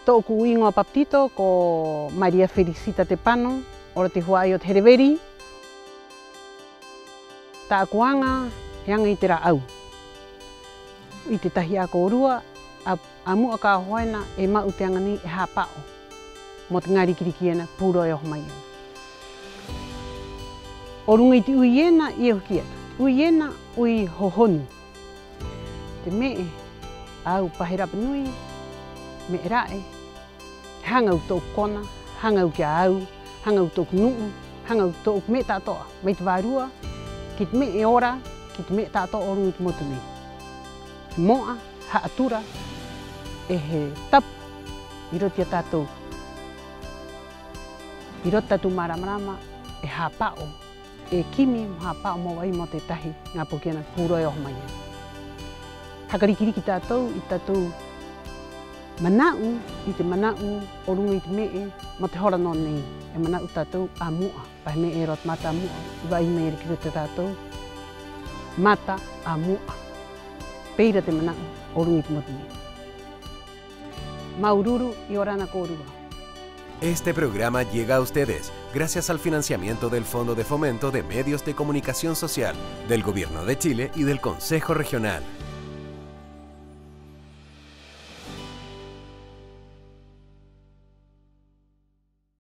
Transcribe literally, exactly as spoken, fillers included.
Tō'oku 'īŋoa papatito ko María Felicita Tepano, ora te hua'ai o te Hereveri. Tā'aku aŋa he aŋa i te rā'au. 'I te tahi 'ā kōrua, a, a mu'a ka oho ena e ma'u te aŋa nei e hāpa'o mo te ŋā riki-riki ena pūroi oho mai ena. O ruŋa i te 'ui ena i au kī atu, te 'ui ena, 'ui hōhonu. Te me'e a au pa he rapa nui, me'e ra'e, he haŋa au tō'oku kona, haŋa au ki a au, haŋa au tō'oku nu'u, haŋa au tō'oku me'e ta'ato'a mai te vārua, ki te me'e e ora, ki te me'e ta'ato'a o ruŋa i te motu nei. He mo'a, ha'atura, 'e he tapu 'i roto i a tātou, 'i roto i tātou māramarama e hāpa'o, e kimi mo hāpa'o mo va'ai mo te tētahi ŋā poki ena pūroi oho mai ena. Haka riki-riki tātou i te tātou mana'u, i te mana'u o ruŋa i te me'e mo te hora nō nei. E mana'u tātou a mu'a, pa he me'e e roa te mata a mu'a i va'ai mai era ki roto i a tātou. Mata a mu'a. Pē ira te mana'u o ruŋa i te motu nei. Māuru-uru 'iorana kōrua. Este programa llega a ustedes gracias al financiamiento del Fondo de Fomento de Medios de Comunicación Social del Gobierno de Chile y del Consejo Regional.